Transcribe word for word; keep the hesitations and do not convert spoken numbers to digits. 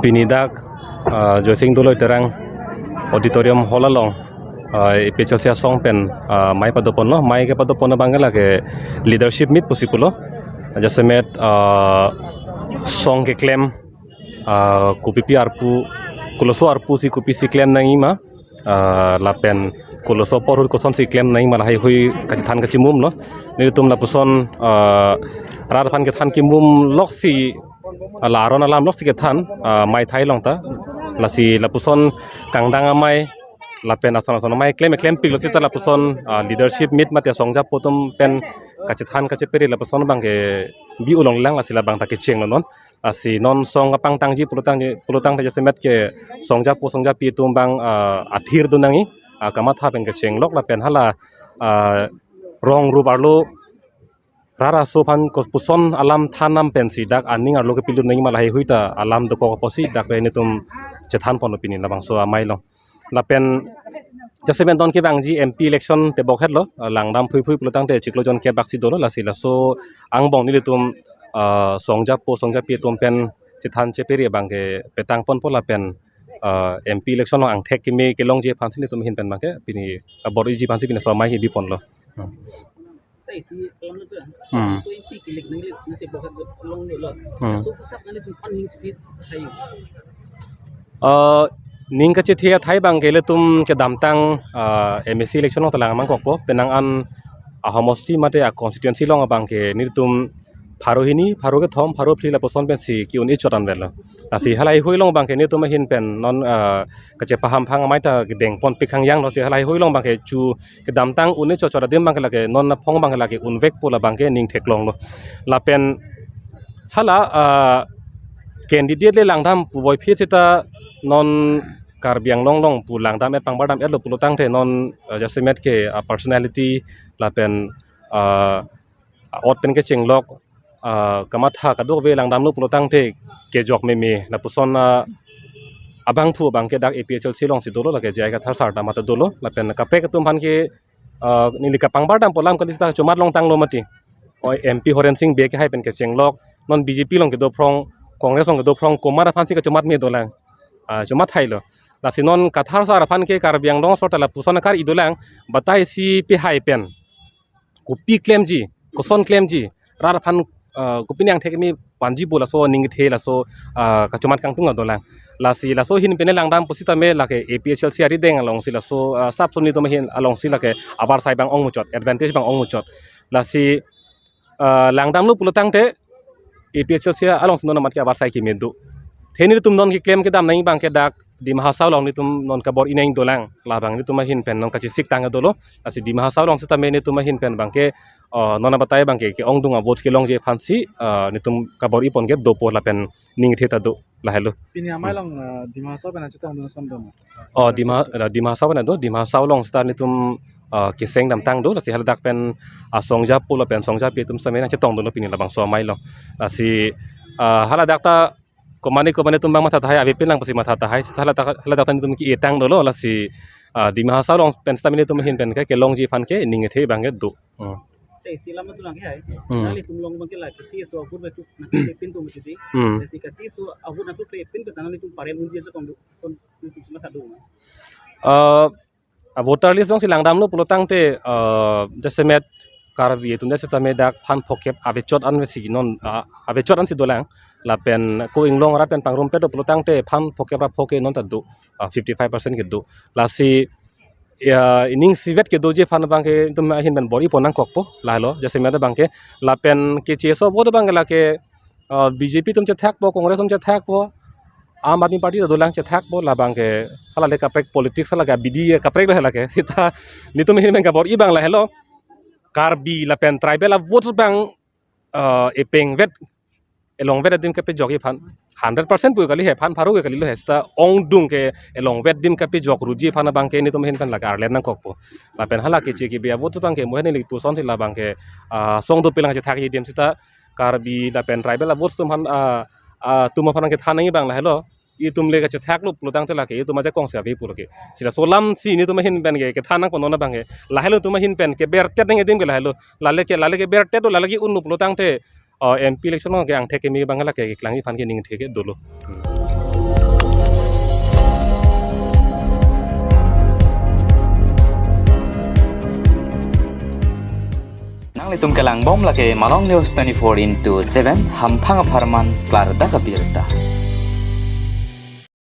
Pini dak, ah, Joysing Doloi Terang Auditorium Hall along, ah, A P H L C asong pen, ah, amei padoponlo, amei kepado pon abang ke lake leadership meet pusi pulo. Jasemet, ah, song keklem, ah, kopipi arpu, koloso arpu si kopisi klem nangji ma, ah, lapen koloso apor ahut kosonsi klem nangji ma lahaihui kachethan kachimumlo. Nelitum lapuson, ah, rat aphan kethan kimum loksi, ah, la aron alam loksi kethan, ah, amei thai along ta. Lasi lapuson kangdang amei lapen ason ason amei klem klempiklo seta lapuson, ah, leadership meet mate song japo atum pen kachethan kachepere lapuson abang ke bi-o longlelang, lasi labang ta kechenglo non. Lasi non song kapangtangji pulotangji, pulotangte jasemet ke song japo song japi atum abang, ah, athir do nangji, ah, kamatha pen kechenglok lapen hala, ah, rong rup arlo rat aso aphan kopuson alam than nam pensi dak aning arlo kepilut nangji ma lahaihui ta alam dokok apotsi dak re nelitum chethan ponlo pini labangso amei along. Lapen jasemet non kevangji M P election tebok hetlo, ah, langdam phuiphui pulotangte chiklo jon kep baksi dolo, lasi laso angbong nelitum, ah, song japo song japi atum pen chethan chepere abang ke petang ponpo lapen, ah, M P election along angthek keme kelongji aphansi nelitum ahin pen abang ke pini kabor-iji aphansi pini laso amei ke biponlo. Hmm. Sai si alam itu. Hmm. So M P kilik nangli nanti bakat long lo. Hmm. So kita nanti pun ning chethe thai. Eh, ning kachethe thai abang ke ilitum kedamtang, eh, M A C election along ta lang nangkokpo, penang an ahomosti mate a-constituency along abang ke nelitum pharo hini, pharo kethom, pharo phli lapuson pensi ke-un-e chot anvetlo. Lasi halaihui along abang ke nelitum ahin pen non, eh, kachepaham phang amei ta kedeng ponpik hangyanglo, si halaihui along abang ke chu kedamtang un-e chot chot adim abang ke lake non aphong abang ke lake unvekpo labang ke ning theklonglo. Lapen hala, ah, candidate le langdam puvoiphit seta non Karbi Anglong along pu langdam-et pangbardam-etlo pulotangte non, ah, jasemet ke, ah, personality lapen, ah, ot pen kechenglok, ah, kamatha kadokave langdamlo pulotangte kejok meme lapuson, ah, abangphu abang ke dak A P H L C alongsi dolo, lake J I Kathar sir ta mata dolo, lapen kaprek atum aphan ke, ah, neli kapangbardampo alam kali seta kachomat longtanglo mati. Oi, M P Horen Sing Bey kehai pen kechenglok, non B J P along kedo phrong, Congress along kedo phrong, komat aphansi kachomat me dolang. Ah, chomat thailo. Lasi non Kathar sir aphan ke Karbi Anglong asor ta lapuson akar-i dolang, batai si pehai pen kopi klemji, koson klemji, rat aphan, ah, kopine angthek keme vanji pu laso aning kethe laso, ah, kachomat kangtung adolang. Lasi laso ahin pen langdam pusitame lake A P H L C arideng alongsi laso, ah, sap sonni atum ahin alongsi lake avarsai abang ong muchot, advantage abang ong muchot. Lasi, ah, langdamlo pulotangte A P H L C alongsi non amat ke avarsai keme do. The nelitum non keklem kedam nangji abang ke dak Dima Hasao along nelitum non kabor-i nangji dolang, labang nelitum ahin pen non kachesik tang dolo. Lasi Dima Hasao along sitame nelitum ahin pen abang ke, oh, non abatai abang ke, ke-ongdung a-vote kelongji aphansi, ah, nelitum kabor-i pon ke dopo lapen ning kethe ta do, lahelo. Pini amei along, ah, Dima Hasao pen chetongdun ason do ma? Oh, Dima, ah, Dima Hasao pen do, Dima Hasao along seta nelitum, ah, keseng damtang do, lasi haladak pen, ah, song japo lapen song japi atum sitame nangchetongdunlo pini labangso amei along. Lasi, ah, haladak ta komane komane atum abang matha tahai, avepin lang pusi matha tahai, seta haladak, haladak ta nelitum ke-etang dolo, lasi, ah, Dima Hasao along pen sitame nelitum ahin pen ke kelongji aphan ke ning kethe abang ke do. Hmm. Sai si alam itu lang ke hai. Hmm. Nanglitum along abang ke la kacheso a-vote batu, na pin tu mati si. Hmm. Sai si kacheso a-vote na tu pin tu nanglitum paren unji so kon kon tu cuma satu. Eh, a-voter list alongsi langdamlo pulotangte, eh, jasemet Karbi atum dak sitame dak phan phokep avechot ansi non, ah, avechot ansi dolang. Lapen ko-inglong rat pen pangrumpet do pulotangte phan phokep ra pho ke non ta do, ah, fifty five percent ke do. Lasi, ya, ining isivet kedoji aphan abang ke nelitum ahin pen bor-i pon nangkokpo, lahelo, jasemet abang ke. Lapen kacheso a-vote abang ke lake, ah, B J P atum chethakpo, Congress atum chethakpo, Aam Aadmi Party ta dolang chethakpo, labang ke, halale kaprek politics, halake abidi kaprek lo halake. Seta nelitum ahin pen kabor-i abang lahelo, Karbi lapen tribal a-vote abang, ah, epengvet, elongvet adim kepejokji aphan. Hundred percent pu kali he, phan pharo ke kalilo he, seta ongdung ke elongvet adim kepejok ruji aphan abang ke nelitum ahin pen lake arlet nangkokpo. Lapen hala keche kebe a-vote abang ke mo he neli pusonsi labang ke, ah, song dopik lang chethakji adim seta Karbi lapen tribal a-vote atum aphan, ah, ah, atum aphan kethan nangji abang lahelo. Itum le kachethaklo pulotangte lake itum ajakong si ave pu lake. Si laso alamsi nelitum ahin pen ke kethan nangpo non abang ke. Lahelo itum ahin pen kebertet nangji adim ke lahelo. Lale ke, lale kebertet do, lale ke-unlo pulotangte, oh, M P election along ke angthek keme abang lake keklangji aphan ke ning kethe ke dolo. Itum kelang bom lake Malong News twenty-four into seven, hamphang apharman klardak abirta.